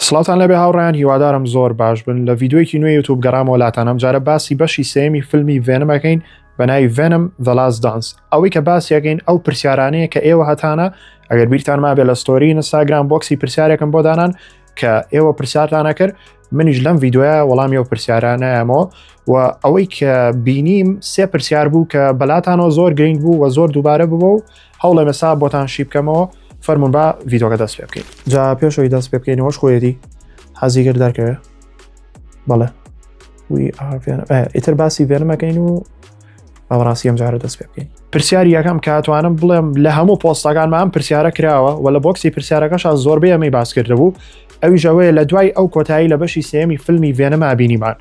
سڵاوتان لەبێ هاوڕیان، هیوادارم زۆر باش بن. لە ڤیدیۆیەکی نوێی یوتوب گەڕامەوە لاتان. ئەم جارە باسی بەشی سێمی فیلمی Venom ئەکەین بە ناوی Venom The Last Dance. ئەوەی کە باسیەکەین ئەو پرسیارانەیە کە ئێوە هەتانە. ئەگەر بیرتان مابێ لە story ئینستاگرام box ی پرسیارێکم بۆ دانان کە ئێوە پرسیارتانە کرد، منیش لەم ڤیدیۆیە وەڵامی ئەو پرسیارانەیەمەوە. و ئەوەی کە بینیم سێ پرسیار بوو کە بەلاتانەوە زۆر گرنگ بوو و زۆر دووبارە ببوو و هەوڵێ مەسا بۆتان شی بکەمەوە. فەرمونون با ڤیدۆکە دەست پێ بکەین. جا پێشەوەی دەست پێ بکەینەوەش خۆیەتی حەزی کرد دەرکەوێ. بەڵێ، ئیتر باسی Venom ەکەین و بەڕاستی ئەم جارە دەست پێ بکەین. پرسیاری یەکەم کە توانم بڵێم لە هەموو پۆستەکان ئەم پرسیارە کراوە و لە box ی پرسیارەکەش زۆربەی ئەمەی باس کردبوو، ئەویش ئەوەیە لە دوای ئەو کۆتایی لە بەشی سێمی فیلمی Venom ا بینیمان،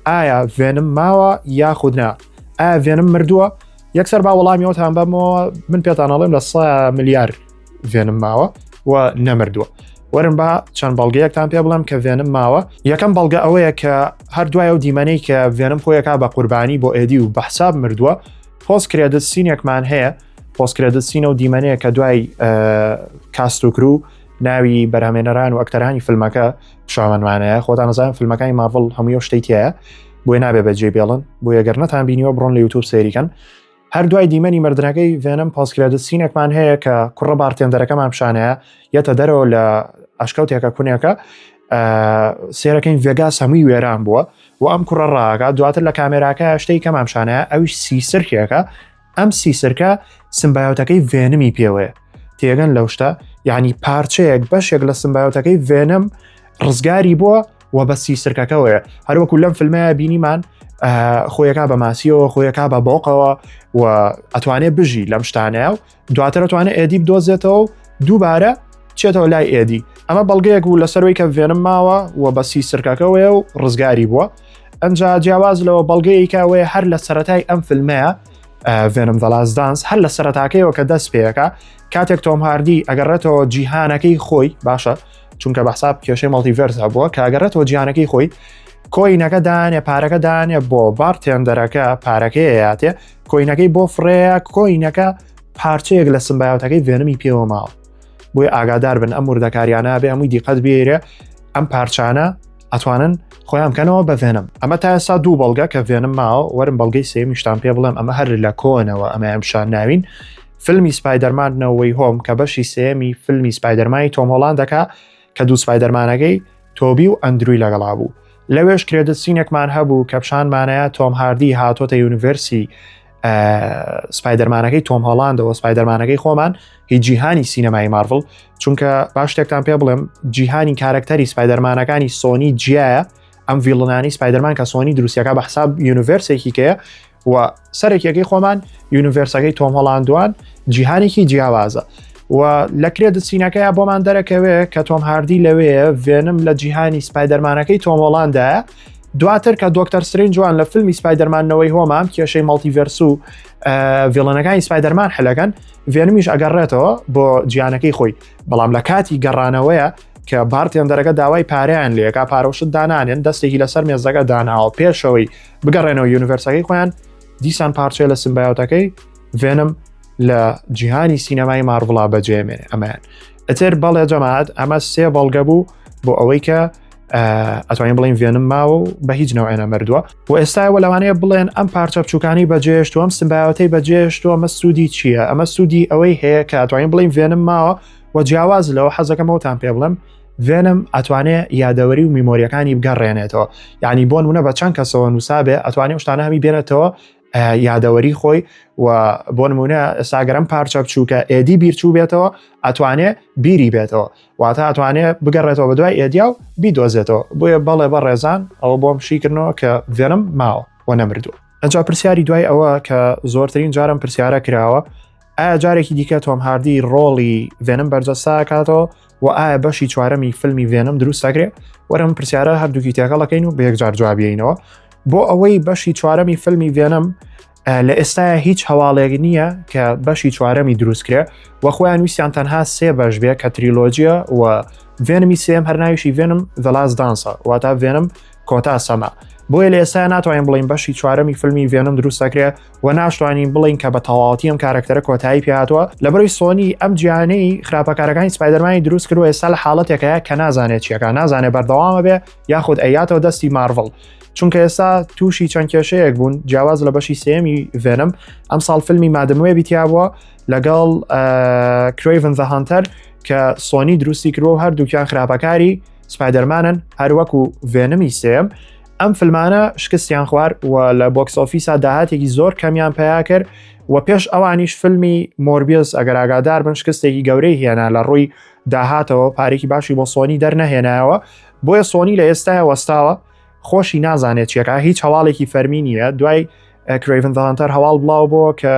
ئایا Venom ماوە یاخود نا؟ ئایا Venom مردووە؟ یەکسەر با وەڵامیەوەتان بەمەوە. من پێتان ئەڵێم لە 100 ملیار Venom ماوە و نەمردووە. وەرن با چەند بەڵگەیەکتان پێ بڵێم کە Venom ماوە. یەکەم بەڵگە ئەوەیە کە هەر دوای ئەو دیمەنەی کە Venom خۆیەکا بە قوربانی بۆ ئێدی و بەحساب مردووە، post credit scene ێکمان هەیە. post credit scene ە و دیمەنەیە کە دوای cast و crew، ناوی بەرهەمێنەران و ئەکتەرانی فیلمەکە شاوانمانەیە. خۆتان نەزانن فیلمەکانی ماڤڵ هەموو شتێک تایە، بۆیە نابێ بەجێ بێڵن. بۆ یەگەر نەتان بینیوە بڕۆن لە یوتوب سەیریکەن. هەر دوای دیمەنی مردنەکەی Venom post credit scene ێکمان هەیە کە کوڕە bartender ەکەمان پیشانەیە یەتە دەرەوە لە ئەشکەوتێکە کونێکە، سێرەکەین ڤێگاس هەمووی وێران بووە و ئەم کوڕە ڕاگا. دواتر لە کامێراکە شتەی کەمان پیشانەیە، ئەویش سیسرکێکە. ئەم سیسرکە symbiote ەکەی Venom ی پێوەیە. تێگەن لەو شتە؟ یعنی پارچەیەک، بەشێک لە symbiote ەکەی Venom ڕزگاری بووە و بە سیسرکەکەوەیە. هەروەکو لەم فیلمەیە بینیمان خۆیەکە بە ماسیەوە، خۆیەکە بە بۆقەوە و ئەتوانێت بژی لەم شتانەیە و دواتر ئەتوانێت ئێدی بدۆزێتەوە و دووبارە چێتەوە لای ئێدی. ئەمە بەڵگەیەک بوو لەسەرەوەی کە Venom ماوە و بە سیسرکەکەوەیە و ڕزگاری بووە. ئەنجا جیاواز لەوە بەڵگەیەکەوەی هەر لە سەتای ئەم فیلمەیە، Venom The Last Dance، هەر لە سەرەتاکەیەوە کە دەست پێەکە، کاتێک تۆم هاردی ئەگەڕێتەوە جیهانەکەی خۆی، باشە، چونکە بەحساب کێشەی multiverse هەبووە، کە ئەگەڕێتەوە جیهانەکەی خۆی coin ەکە دانێ، پارەکە دانێ بۆ bartender ەکە، پارەکەی یاتێ coin ەکەی بۆ فڕەیە، coin ەکە پارچەیەک لە symbiote ەکەی Venom ی پێوە ماوە. بۆی ئاگادار بن ئەم وردەکاریانە بێ هەمووی دیقەت بێرێ، ئەم پارچانە ئەتوانن خۆیان بکەنەوە بە Venom. ئەمە تا ئێستا دوو بەڵگە کە Venom ماوە. وەرم بەڵگەی سێمیشتان پێ بڵێم. ئەمە هەر لە کۆنەوە ئەمە شان ناوین. فیلمی Spider-Man No Way Home کە بەشی سێمی فیلمی Spider-Man ی تۆم هۆڵاندەکە کە دوو Spider-Man ەکەی تۆبی و ئەندروی لەگەڵا بوو، لەوێش credit scene ێکمان هەبوو کە پیشانمانەیە تۆم هاردی هاتۆتە universe ی Spider-Man ەکەی تۆم هۆڵاندەوە، Spider-Man ەکەی خۆمان هی جیهانی سینەمای مارڤڵ. چونکە باش شتێکتان پێ بڵێم، جیهانی کارکتەری Spider-Man ەکانی سۆنی جیایە. ئەم villain انی Spider-Man کە سۆنی دروستەکە بە حساب universe ێکی کەیە و سەرەکیەکەی خۆمان universe ەکەی تۆم هۆڵاندوان جیهانێکی جیاوازە. و لە credit scene ەکەی بۆمان دەرەکەوێ کە تۆم هاردی لەوەیە، Venom لە جیهانی Spider-Man ەکەی تۆم هۆڵاندایە. دواتر کە دۆکتەر سترینج جوان لە فیلمی Spider-Man No Way Home ام کێشەی multiverse و villain ەکانی Spider-Man حلەکەن، Venom یش ئەگەڕێتەوە بۆ جیانەکەی خۆی. بەڵام لە کاتی گەڕانەوەیە کە bartender ەکە داوای پارەیان لێکا، پارەوشت دانانێن، دەستێکی لەسەر مێزەکە داناوە پێشەوەی بگەڕێنەوە universe ەکەی خۆیان، دیسان پارچەیە لە symbiote ەکەی Venom لە جیهانی سینەمای مارڤڵا بەجێمێنێ. ئەمەیان ئەتر بەڵێ جەماعەت، ئەمە سێ بەڵگە بوو بۆ ئەوەی کە ئەتوانین بڵین Venom ماوە و بە هیچ نەوعێ نەمردووە. و ئێستاوە لەوانەیە بڵێن ئەم پارچە بچووکانی بەجێشت و ئەم symbiote ەی بەجێشت و ئەمە سوودی چییە؟ ئەمە سوودی ئەوەی هەیە کە ئەتوانین بڵین Venom ماوە. و جیاواز لەوە حەزەکەمەوەتان پێ بڵێم، Venom ئەتوانێ یادەوەری و memory ەکانی بگەڕێنێتەوە. یعنی بۆ نمونە بە چەند کەسەوە نووسابێ ئەتوانێ شتانە هەمی بێنێتەوە یادەوەری خۆی. و بۆ نمونە ساگەرم پارچە بچووکە ئێدی بیرچوو بێتەوە، ئەتوانێ بیری بێتەوە، واتە ئەتوانێ بگەڕێتەوە بە دوای ئێدیا و بیدۆزێتەوە. بۆیە بەڵێ بە ڕێزان، ئەوە بۆم شیکردنەوە کە Venom ماوە و نەمردووە. ئەجا پرسیاری دوای ئەوە کە زۆرترین جارم پرسیارە کراوە، ئایا جارێکی دیکە تۆم هاردی ڕۆڵی Venom بەرجەستا کاتەوە و ئایا بەشی چوارەمی فیلمی Venom دروست دەکرێ؟ وەرم پرسیارە هەردووکی تێکەڵەکەین و بەیەکجار جوابیینەوە. بۆ ئەوەی بەشی چوارەمی فیلمی Venom، لە ئێستاە هیچ هەواڵێک نییە کە بەشی چوارەمی دروستکرێ و خۆیان ویستیان تەنها سێ بەش بێ کە trilogy ە و Venom ی سێم هەر ناویشی Venom The Last Dance ە، واتە Venom کۆتا سەما. بۆیە لە ئێستا ناتوانین بڵین بەشی چوارەمی فیلمی ڤێنم دروست دەکرێ و ناشتوانین بڵین کە بە تەواوەتی ئەم کارکتەرە کۆتایی پێهاتووە لەبەرەی سۆنی ئەم جیانەی خراپەکارەکانی سپایدەرمانی دروست کردووە ئێستا لە حاڵەتێکەیە کە نازانێت چیەکە نازانێت بەردەوامە بێ یاخود ئەیاتەوە دەستی مارڤڵ چونکە ئێستا تووشی چەند کێشەیەک بوون جیاواز لە بەشی سێمی ڤێنم ئەم ساڵ فیلمی Madame Web ی تیا بووە لەگەڵ Kraven the Hunter کە سۆنی دروستی کردووە و هەردووکیان خراپەکاری سپایدەرمانن هەروەکو ڤێنمی سێم ئەم فلمانە شکستیان خوارد و لە box office ا داهاتێکی زۆر کەمیان پیا کرد و پێش ئەوانیش فیلمی مۆربیوس ئەگەر ئاگادار بن شکستێکی گەورەی هێنا لە ڕووی داهاتەوە پارێکی باشی بۆ سۆنی دەرنەهێنایەوە بۆیە سۆنی لە ئێستاە وەستاوە خۆشی نازانێت چیەکە هیچ هەواڵێکی فەرمی نییە دوای Kraven the Hunter هەواڵ بڵاو بۆ کە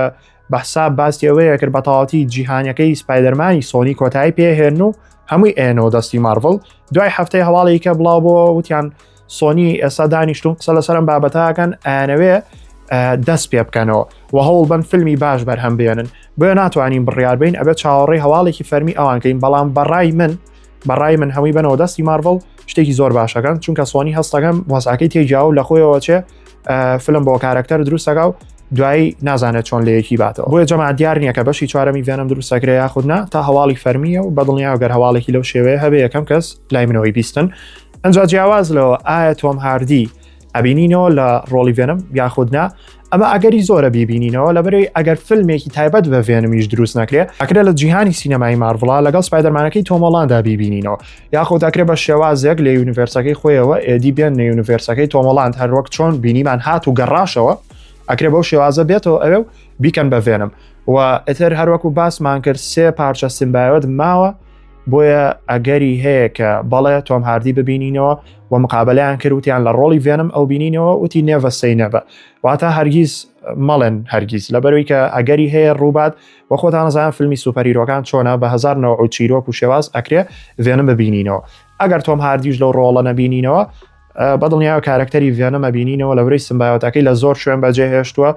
بە حساب باسی ئەوەیە کرد بە تەواوەتی جیهانەکەی سپایدەرمانی سۆنی کۆتایی پێهێن و هەمووی ئێنەوە دەستی مارڤڵ دوای هەفتەی هەواڵێکە بڵاو بۆ وتیان سۆنی ئێستا دانیشتون قسە لەسەرم بابەتاکەن ئەیانەوێ دەست پێ بکەنەوە و هەوڵ بن فیلمی باش بەرهەم بێنن بۆیە ناتوانین بڕیار بین ئەبێت چاوەڕێی هەواڵێکی فەرمی ئەوانکەین بەڵام بەڕای من بەڕای من هەمووی بنەوە دەستی مارڤڵ شتێکی زۆر باشەکەن چونکە سۆنی هەستەکەم وەزعەکەی تێگیا و لە خۆیەوە چێ فلم بۆ کارکتەر دروستەکە و دوایی نازانێت چۆن لە یەکی باتەوە بۆیە جەما دیار نییە کە بەشی چوارەمی ڤێنم دروستەکرێ یاخود نا تا هەواڵی فەرمیە و بەدڵنیا گەر هەواڵێکی لەو شێوەیە هەبێ یەکەم کەس لای منەوەی بیستن ئەجا جیاواز لەوە ئایا تۆم هاردی ئەبینینەوە لە ڕۆڵی ڤێنم یاخود نا ئەمە ئەگەری زۆرە بیبینینەوە لەبەرەی ئەگەر فیلمێکی تایبەت بە ڤێنمیش دروست نەکرێ ئەکرێ لە جیهانی سینەمای مارڤڵا لەگەڵ سپایدەرمانەکەی تۆمۆڵاندا بیبینینەوە یاخود ئەکرێ بە شێوازێک لە universe ەکەی خۆیەوە ئێدی بێن لە universe ەکەی تۆمۆڵاند هەروەک چۆن بینیمان هات و گەڕاشەوە ئەکرێ بەو شێوازە بێتەوە ئەوێ و بیکەن بە ڤێنم و ئیتر هەروەکو باسمان کرد سێ پارچە symbiote ماوە بۆیە ئەگەری هەیە کە بەڵێ تۆم هاردی ببینینەوە و مقابلیان کرد وتیان لە ڕۆڵی ڤێنم ئەو بینینەوە وتی never say never واتە هەرگیز مەڵێن هەرگیز لەبەرەوەی کە ئەگەری هەیە ڕووبات و خۆتان زان فیلمی superhero کان چۆنە بە هزار نەوە و چیرۆک و شێواز ئەکرێ ڤێنم ببینینەوە ئەگەر تۆم هاردیش لەو ڕۆڵە نەبینینەوە بەدڵنیاوە کارکتەری ڤێنم ئەبینینەوە لە برەی symbiote ەکەی لە زۆر شوێن بەجێ هێشتووە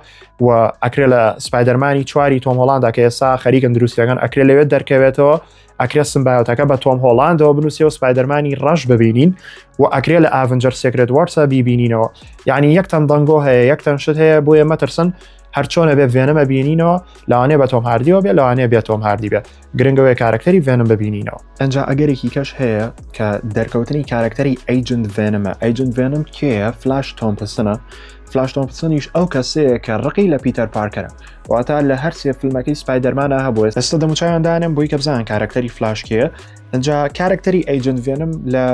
و ئەکرێ لە سپایدەرمانی چواری تۆم هۆڵاندا کە ئێستا خەریکن دروستەکەن ئەکرێ لەوێت دەرکەوێتەوە ئەکرێ symbiote ەکە بە تۆم هۆڵاندەوە بنووسێ و سپایدەرمانی ڕەش ببینین و ئەکرێ لە Avengers Secret Wars ە بیبینینەوە یعنی یەکتەن دەنگۆ هەیە یەکتەن شت هەیە بۆیە مەترسن هەرچۆنە بێ ڤێنەمە بینینەوە لەوانەیە بە تۆم هاردیەوە بێ لەوانەیە بێ تۆم هاردی بێت گرنگەوەی کارکتەری ڤێنم ببینینەوە. ئەنجا ئەگەرێکی کەش هەیە کە دەرکەوتنی کارکتەری Agent ڤێنمە Agent ڤێنم کێیە فلاش تۆمپسنە فلاش تۆمپسنیش ئەو کەسەیە کە ڕقی لە پیتەر پارکەرە واتە لە هەر سێ فیلمەکەی سپایدەرمانە هەبوو ئێستا دەموچاویان دانێم بۆی کە بزان کارکتەری فلاش کێیە ئەجا کارکتەری Agent ڤێنم لە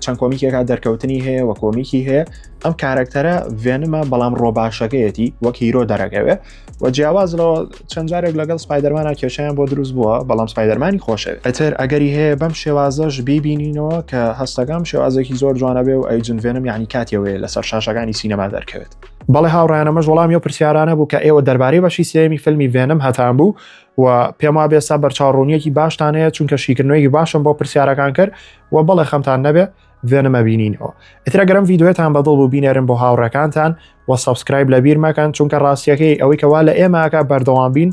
چەند کۆمیکێکا دەرکەوتنی هەیە وە کۆمیکی هەیە ئەم کارکتەرە ڤێنمە بەڵام ڕۆباشەکەیەتی وەک hero دەرەکەوێ و جیاواز لەوە چەند جارێک لەگەڵ سپایدەرمانە کێشیان بۆ دروست بووە بەڵام سپایدەرمانی خۆشەوێت ئەتر ئەگەری هەیە بەم شێوازەش بیبینینەوە کە هەستەکەم شێوازێکی زۆر جوانە بێ و Agent ڤێنم یعنی کاتیەوەیە لەسەر شاشەکانی سینەما دەرکەوێت. بەڵێ هاوڕێیان ئەمەش وەڵامی ئەو پرسیارانە بوو کە ئێوە دەربارەی بەشی سێیەمی فیلمی ڤێنم هەتان بوو و پێم وابێ ئێستا بەرچاوڕوونیەکی باشتان هەیە چونکە شیکردنەوەیەکی باشم بۆ پرسیارەکان کرد و بەڵێ خەمتان نەبێ ڤێنم ئەبینینەوە ئیتر ئەگەر ئەم ڤیدیۆیەتان بەدڵ بوو بینێرن بۆ هاوڕێکانتان و subscribe لەبیر مەکەن چونکە ڕاستیەکەی ئەوەی کەوا لە ئێمەکە بەردەوام بین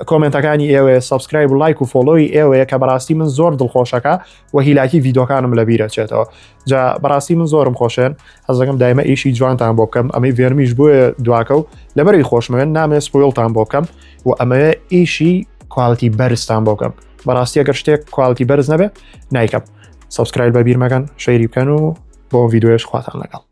کۆمنتەکانی ئێوەیە subscribe و لایک و follow ی ئێوەیە کە بەڕاستی من زۆر دڵخۆشەکە و هیلاکی ڤیدۆکانم لە بیرە چێتەوە جا بەڕاستی من زۆرم خۆشێن حەزەکەم دایمە ئیشی جوانتان بۆ بکەم ئەمەی ڤێنمیش بۆیە دواکە و لەبەری خۆشمەوێن نامێ spoil تان بۆ بکەم و ئەمەوێ ئیشی quality بەرزتان بۆ بکەم بەڕاستی ئەگەر شتێک quality بەرز نەبێ نایکەم subscribe بە بیر مەکەن share ی بکەن و بۆ ڤیدیۆش خواتان لەگەڵ.